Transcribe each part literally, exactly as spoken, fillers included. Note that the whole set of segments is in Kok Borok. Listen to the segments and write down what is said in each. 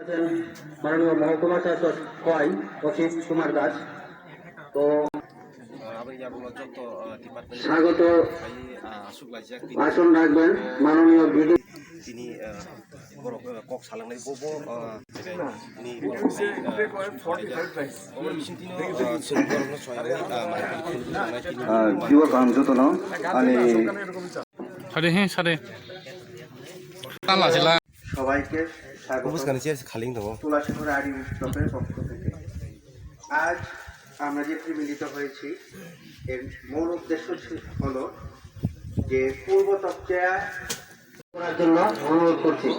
আছেন মাননীয় মহকুমা শাসক খোয়াই অসিত কুমার দাস। তো স্বাগত আসন রাখবেন মাননীয় BD. Tini, ah, borok, ah, kok salangnai bo, bo, ah, tini borok, ah, obo bising tini, ah, chwng borokno soyang, ah, mai tini, ah, jiwa kaham jotono ani Sade he, sade. Tala sila. সবাইকে স্বাগত। Buskang ni chair se khaling tongo. তুলাসীখোলা আদি উৎসবের পক্ষ থেকে। আজ আমরা যে মিলিত হয়েছি, এর মূল উদ্দেশ্য ছিল, হলো যে পূর্ব তপচা করার জন্য অনুরোধ করছি।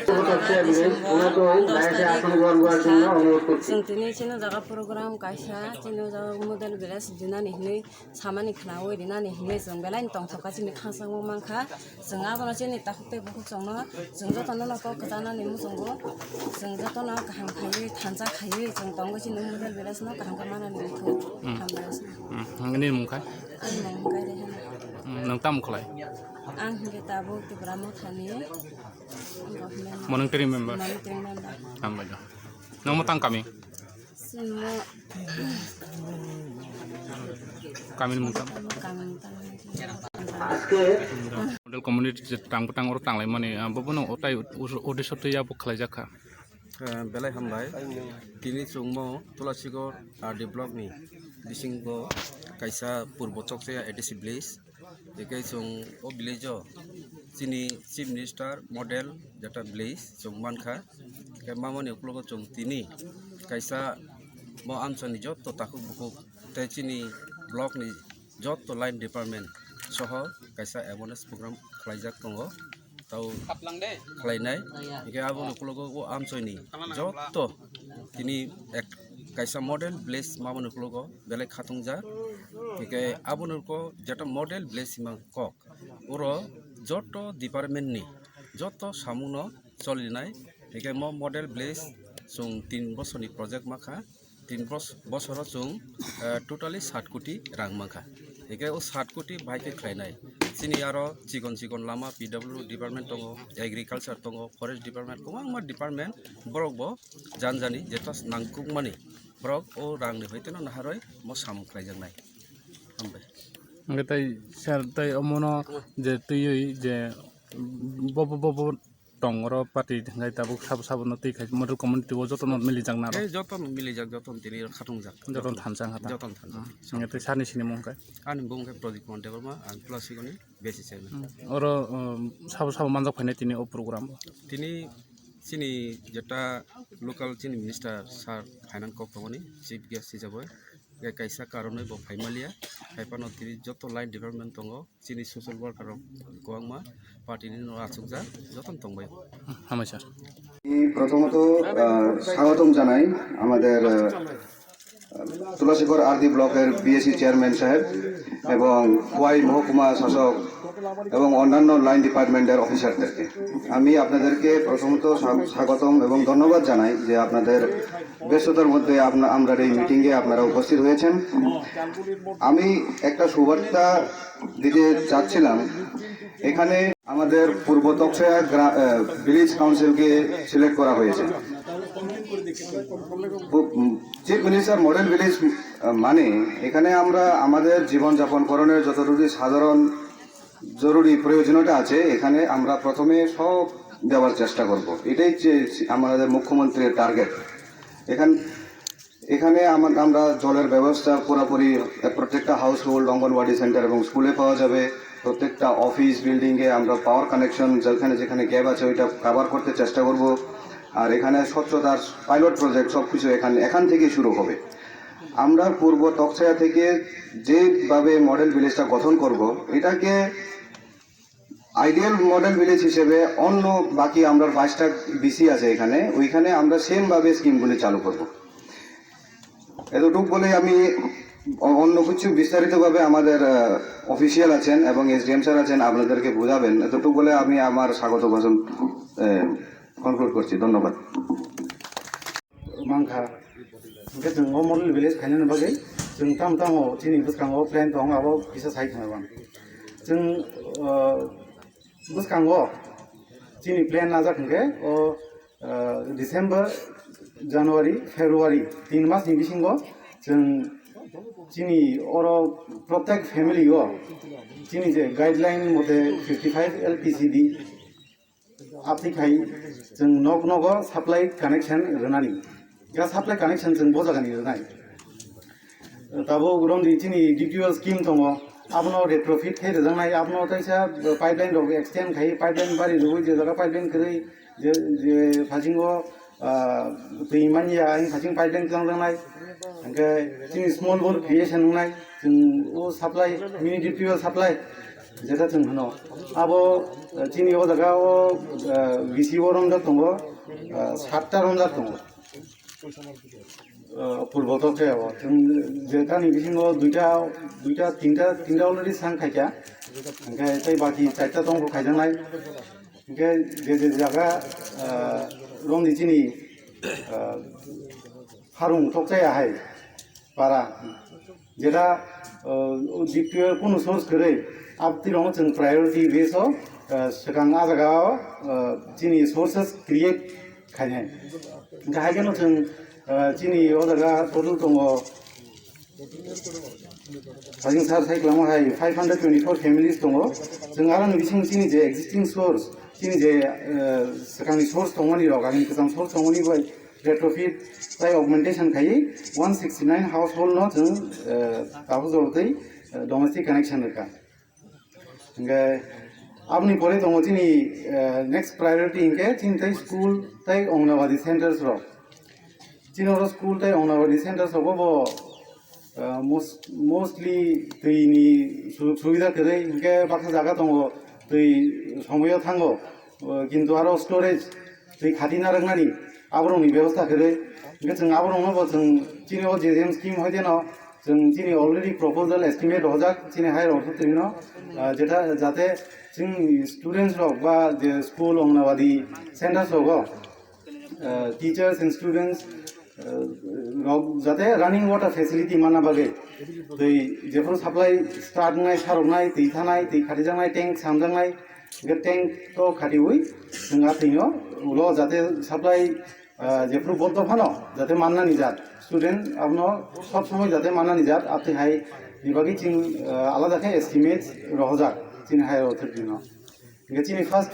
পূর্ব তপচা বিলেজ, ওনাকেও ডায়াসে আসন গ্রহণ করার জন্য অনুরোধ করছি। Chwng tini chini jaga program kaisa, chini jaga model village dinani hinwi samani khwnawi rinani hinwi chwng belai tongthok kha, chini khangchangma mankha. Chwng abono chini takhuk tei bukhuk chwngno, chwng jotono no kok kwchanani muchungo, chwng jotono kaham khaiwi thansa khaiwi chwng tongo, chini model village no kaham khe manani muchungo. Hmm. Hambai. Hmm. Nini mung kha? Ani mung kha Rehana. Hmm, nwng tamo khlai? Ang hinkhe tabuk Tipra Mothani government. Monitoring member? Monitoring member. Hambai do. Nwng mwtang kami? Simo. Kamini mungkam. Model community je tang bwtang oro tanglaimani, ah, bobono o tai u-, u-, uddesho twi ya bo khlaijak kha. Ah, belai hambai. Tini chwngmo Tulasigor R D block ni bisingo kaisa purbo Chokchaya A D C village. Hinkhe chwng o village o chini Chief Minister model jeta village chwng mankha. Hinkhe mamani uklogo chwng tini kaisa bo amchaini jotto takhuk bukhuk tei chini block ni jotto line department soho kaisa awareness program khlaijak tongo. Tao khlainai. Hinkhe aboni uklogo o amchaini jotto tini ek kaisa model village mamani uklogo belai khatungjak. Hinkhe aboni uklogo jeta model village hima kok. Oro jotto department ni jotto samungno cholinai. Hinkhe mo model village chwng tin bosorni project makha. Tin bos-, bosoro chwng, eh, totally sat koti rang mankha. Hinkhe o sat koti bai khe khlainai. Chini aro chikon chikon lama P W D department tongo, agriculture tongo, forest department, kwbangma department borok bo jani jani jeto nangkukmani borok o rangni hoiteno naharwi mo samung khlaijaknai. Hambai. Hwnkhe tei sir tei omono je twiwi je bo, bo, bo, bo tong oro party hwnkhe tabuk sabo sabo no twi khai model community o jotono milijak naro. Eh, jotono milijak, jotono tini khatungjak. Jotono thansa hata. Jotono thansa. Hmm. Hwnkhe tei sani sini mung khe? Ani mung khe Pradeep Kumar Debbarma, ang Tulasigoni base chairman. Hmm. Oro, um, sabo sabo manjak phainai tini o program o? Tini chini jeta local chini minister sir phainang kok tongmani chief guest hisabai. Hwnkhe kaisa karonwi bo phaimaliya. Haiphano tini joto line department tongo. Chini social worker rok kwbangma party ni no achukjak, jotono tongbai. Hambai sir. প্রথমত, আহ, স্বাগতম জানাই আমাদের, আহ, তুলাসিখোলা আরডি ব্লকের BAC chairman সাহেব এবং খোয়াই মহকুমা শাসক এবং অন্যান্য লাইন ডিপার্টমেন্টের অফিসারদেরকে। আমি আপনাদেরকে প্রথমত স্বা-, স্বাগতম এবং ধন্যবাদ জানাই যে আপনাদের ব্যস্ততার মধ্যে আপনা-, আমরার এই মিটিংয়ে আপনারা উপস্থিত হয়েছেন। আমি একটা সুবার্তা দিতে চাচ্ছিলাম, এখানে আমাদের পূর্ব তকসা গ্রা-, আহ, ভিলেজ কাউন্সিলকে সিলেক্ট করা হয়েছে। পু-, উম, চিফ মিনিস্টার মডেল ভিলেজ, আহ, মানে এখানে আমরা আমাদের জীবনযাপন করণের যতটুকু সাধারণ জরুরি প্রয়োজনীয়তা আছে, এখানে আমরা প্রথমে সব দেওয়ার চেষ্টা করব। এটাই যে আমাদের মুখ্যমন্ত্রীর টার্গেট। এখান-, এখানে আমা-, আমরা জলের ব্যবস্থা পুরোপুরি প্রত্যেকটা হাউসহোল্ড, অঙ্গনওয়াড়ি সেন্টার এবং স্কুলে পাওয়া যাবে। প্রত্যেকটা অফিস বিল্ডিংয়ে আমরা পাওয়ার কানেকশন যেখানে যেখানে গ্যাপ আছে, ওইটা কভার করতে চেষ্টা করব। আর এখানে স্বচ্ছতার পাইলট প্রজেক্ট সব কিছু এখান, এখান থেকেই শুরু হবে। আমরা পূর্ব তকছায়া থেকে যেভাবে মডেল ভিলেজটা গঠন করব, এটাকে আইডিয়াল মডেল ভিলেজ হিসেবে অন্য বাকি আমরা বাইশটা বিসি আছে এখানে, ওইখানে আমরা সেমভাবে স্কিমগুলি চালু করব। এতটুকু বলেই আমি অ-, অন্য কিছু বিস্তারিতভাবে আমাদের, আহ, অফিসিয়াল আছেন এবং এসডিএম স্যার আছেন, আপনাদেরকে বোঝাবেন। এতটুকু বলে আমি আমার স্বাগত ভাষণ, আহ, কনক্লুড করছি। ধন্যবাদ। Mankha. Hwnkhe chwng o model village khainani bagwi chwng tamo tamo chini bwskango plan tong, abo kisa sai khna bang. Chwng, uh, bwskango Chini plan najak hwnkhe o, ah, December, January, February tin masni bisingo chwng chini oro protek family o chini je guideline mote fifty five L P C D apni khai chwng nok nogo supply connection rwnani, gas supply connection chwng bo jagani rwnai. Tabuk romdi chini D P L scheme tongo, abono retrofit khai rwjaknai, abono teisa pipeline rok extend khai, pipeline bari rwui je jaga pipeline kwrwi je, je phasingo, ah, twi manya, ayang phasing pipeline twlangjaknai, hwnkhe chini small bore creation wngnai, chwng o supply, mini D P L supply, jeta chwng hwno. Abo, ah, chini o jaga o, ah, V C O romjak tongo, ah, satta romjak tongo. Ah, purbo to khe o. Chwng je tani bisingo duita, duita, tinta, tinta already sang khaikha. Hwnkhe tei baki charta tongkho khaijaknai. Hwnkhe je je jaga, ah, romni chini, ah, harung tokchaya hai para. Jeta, ah, D P L kunu source kwrwi, abtirong chwng priority base o, ah, swkang ah jaga o, ah, chini sources create khainai. Hwnkhe hai kheno chwng, ah, chini o jaga total tongo, Hajing sir sai kwlamo hai five hundred twenty-four families tongo. Chwng aroni bising chini je existing source, chini je, ah, swkangni source tongmani rok, agini kwcham source tongmani bai retrofit tai augmentation khaiwi one sixty nine household no chwng, ah, tabuk joro tei, ah, domestic connection rwkha. Hingke aboni pore tongo chini, eh, next priority hingke chini tei school tei Anganwadi centers rok. Chini oro school tei Anganwadi centers rogo bo, eh, mos-, mostly twi ni sujog subida kwrwi hingke baksa jaga tongo twi somoyo thango, eh, kintu aro storage twi khati narwknani aborokni bebosta kwrwi. Hingke chwng aborokno bo chwng chini o J J M scheme hoite no chwng chini already proposal estimate rojak chini hai rok twi no, ah, jeta jate chwng students rok ba je school Anganwadi centers rogo, ah, teachers and students, ah, rok jate running water facility mana bagwi twi jephuru supply start wngnai, saroknai, twi thanai, twi khatijaknai, tank samjaknai, hingke tank to khatiwi chwng a twi no ulo jate supply, ah, jephuru boddo phano jate mannani jat, student abono sob somoi jate mannani jat, abtwi hai ni bagwi chwng, ah, alada khe estimate rohojak chini hai rok twi no. Hingke chini first